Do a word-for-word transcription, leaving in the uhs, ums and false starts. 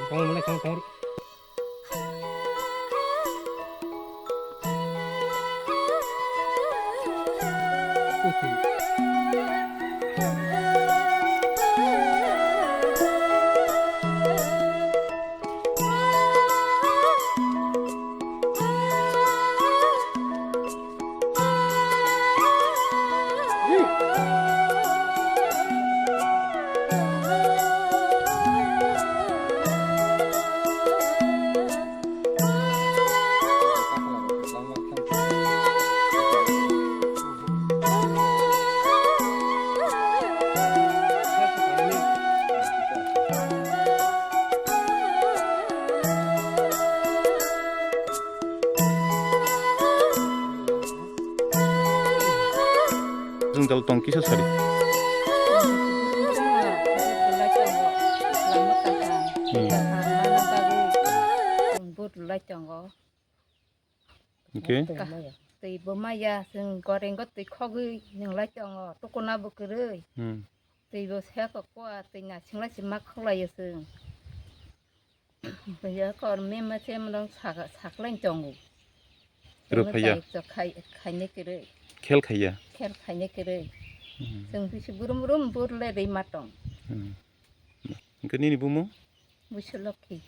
Tong le tong tong. Jwngjal tong kisa sari. Hmm. Hwnkhe? Twi bo maya, chwng gorengo twi khogwi nwnglai tongo, tukuna bo kwrwi. Hmm. Twi bo seko kua, twi nasinglai se ma khoklaio chwng. Buya kor mema se mrong sak-, saklai tongo. Rw phaiya. Chwng khai-, khainai kwrwi. Khel khaiya. Khel khainai kwrwi. Hmm. Chwng bisi burum burum burle rwi ma tong. Hmm. Hwnkhe nini bumung? Busu Lokhi.